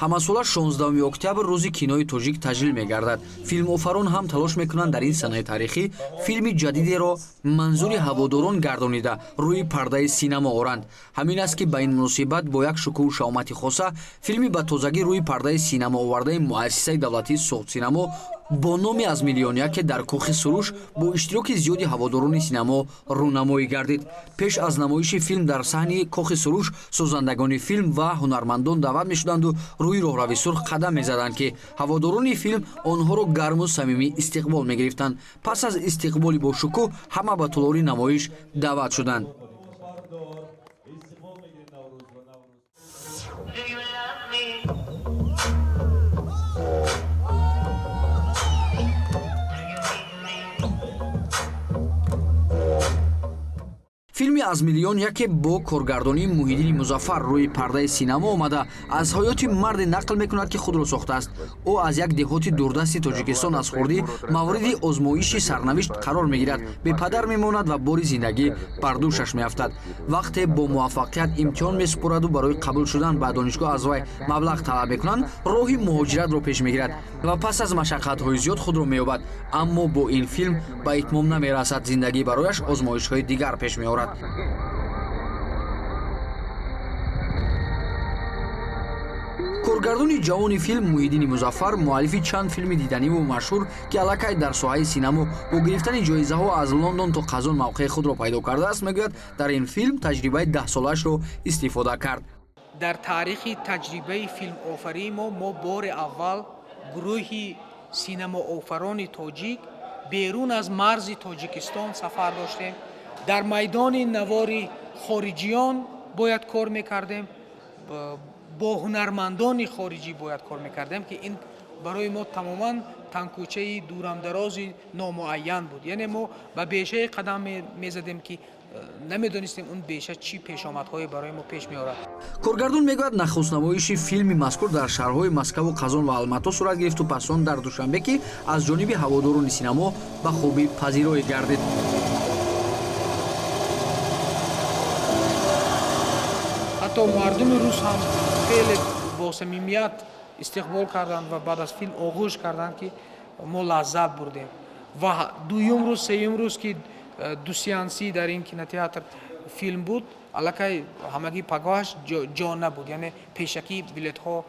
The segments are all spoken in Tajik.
Ҳамасола 16 октябр рӯзи кинои тоҷик таҷлил мегардад. Филмофарон ҳам талош мекунанд дар ин санаи таърихӣ филми ҷадидеро манзури ҳаводорон гардонида рӯи пардаи синамо оранд. Ҳамин аст, ки ба ин муносибат бо як шукӯҳу шаҳомати хоса филми ба тозагӣ рӯи пардаи синамо овардаи муассисаи давлатии Суғдсинамо бо номи «Аз миллион яке» дар Кӯхи Суруш бо иштироки зиёди ҳаводорони синамо рӯнамоӣ гардид. Пеш аз намоиши филм дар саҳни Кохи Суруш созандагони филм ва ҳунармандон даъват мешуданду рӯи роҳрави сурх қадам мезаданд, ки ҳаводорони филм онҳоро гарму самимӣ истиқбол мегирифтанд. Пас аз истиқболи бошукӯҳ ҳама ба толори намоиш даъват шуданд. Филми «Аз миллион яке» бо коргардонии Муҳиддини Музаффар рӯи пардаи синамо омада, аз ҳаёти марде нақл мекунад, ки худро сохтааст. Ӯ аз як деҳоти дурдасти Тоҷикистон аз хурдӣ мавриди озмоиши сарнавишт қарор мегирад, бепадар мемонад ва бори зиндагӣ бар дӯшаш меафтад. Вақте бо муваффақият имтиҳон месупораду барои қабул шудан ба донишгоҳ аз вай маблағ талаб мекунанд, роҳи муҳоҷиратро пеш мегирад ва пас аз машаққатҳои зиёд худро меёбад. Аммо бо ин филм ба итмом намерасад, зиндагӣ барояш озмоишҳои дигар пеш меорад. Коргардони ҷавони филм Муҳиддини Музаффар, муаллифи чанд филми диданиву машҳур, ки аллакай дар соҳаи синамо бо гирифтани ҷоизаҳо аз Лондон то Қазон мавқеи худро пайдо кардааст, мегӯяд, дар ин филм таҷрибаи 10-солаашро истифода кард. Дар таърихи таҷрибаи филмофарии мо бори аввал гурӯҳи синамоофарони тоҷик берун аз марзи Тоҷикистон сафар доштем. Дар майдони навори хориҷиён бояд кор мекардем, бо ҳунармандони хориҷӣ бояд кор мекардем, ки ин барои мо тамоман танкӯчаи дурамдарози номуайян буд. Яъне мо ба бешае қадам мезадем, ки намедонистем он беша чӣ пешомадҳое барои мо пеш меорад. Коргардон мегӯяд, нахустнамоиши филми мазкур дар шаҳрҳои Москаву Қазон ва Алмато сурат гирифту пас он дар Душанбе, ки аз ҷониби ҳаводорони синамо ба хубӣ пазироӣ гардид. Ҳатто мардуми рус ҳам хеле бо самимият истиқбол карданд ва баъд аз филм оғӯш карданд, ки мо лаззат бурдем. Ва дуюм рӯз, сеюм рӯз, ки ду сеансӣ дар ин кинотеатр филм буд, аллакай ҳамагӣ пагоҳаш ҷо набуд, яъне пешакӣ билетҳо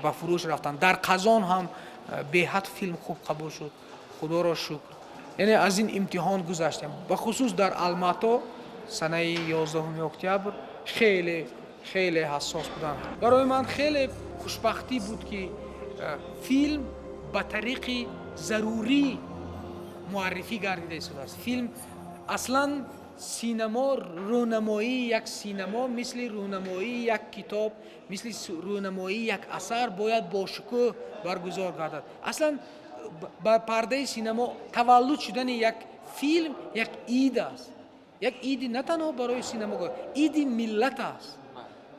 ба фурӯш рафтанд. Дар Қазон ҳам беҳад филм хуб қабул шуд, худоро шукр. Яъне аз ин имтиҳон гузаштем. Бахусус дар Алмато санаи 11 октябр хеле хеле ҳассос буданд. Барои ман хеле хушбахтӣ буд, ки филм ба тариқи зарурӣ муаррифӣ гардида истодааст. Филм аслан синамо, рӯнамоии як синамо мисли рӯнамоии як китоб, мисли рӯнамоии як асар бояд бо шукӯҳ баргузор гардад. Аслан ба пардаи синамо таваллуд шудани як филм як ид аст, як иди на танҳо барои синамогоҳ, иди миллат аст.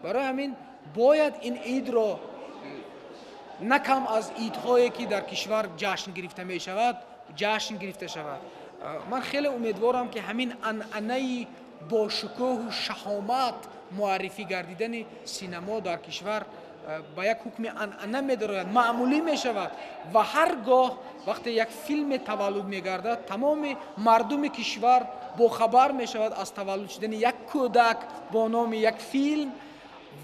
Барои ҳамин бояд ин идро на кам аз идҳое, ки дар кишвар ҷашн гирифта мешавад, ҷашн гирифта шавад. Ман хеле умедворам, ки ҳамин анъанаи бошукӯҳу шаҳомат муаррифӣ гардидани синамо дар кишвар ба як ҳукми анъана медарояд, маъмулӣ мешавад ва ҳар гоҳ вақте як филме таваллуд мегардад, тамоми мардуми кишвар бохабар мешавад аз таваллуд шудани як кӯдак бо номи як филм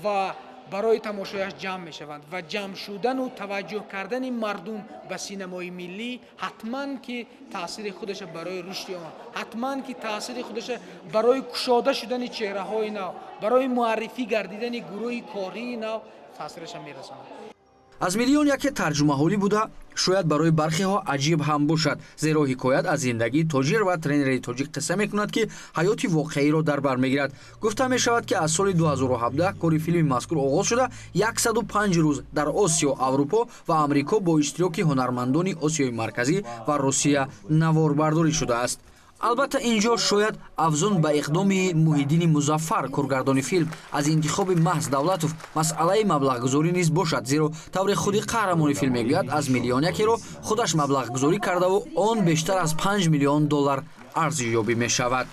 ва барои тамошояш ҷамъ мешаванд. Ва ҷамъ шудану таваҷҷӯҳ кардани мардум ба синамои миллӣ ҳатман ки таъсири худаша барои рушди он, ҳатман ки таъсири худаша барои кушода шудани чеҳраҳои нав, барои муаррифӣ гардидани гурӯҳи кории нав таъсираша мерасонад. «Аз миллион яке» тарҷумаҳолӣ буда, шояд барои бархеҳо аҷиб ҳам бошад, зеро ҳикоят аз зиндагии тоҷир ва тренери тоҷик қисса мекунад, ки ҳаёти воқеиро дар бар мегирад. Гуфта мешавад, ки аз соли 2017 кори филми мазкур оғоз шуда, 105 рӯз дар Осиё, Аврупо ва Амрико бо иштироки ҳунармандони Осиёи Марказӣ ва Русия наворбардорӣ шудааст. Албатта, ин ҷо шояд афзун ба иқдоми Муҳиддини Музаффар, коргардони филм, аз интихоби маҳз Давлатов масъалаи маблағгузорӣ низ бошад, зеро тавре худи қаҳрамони филм мегӯяд, «Аз миллион якеро» худаш маблағгузорӣ кардаву он бештар аз 5 миллион доллар арзишёбӣ мешавад.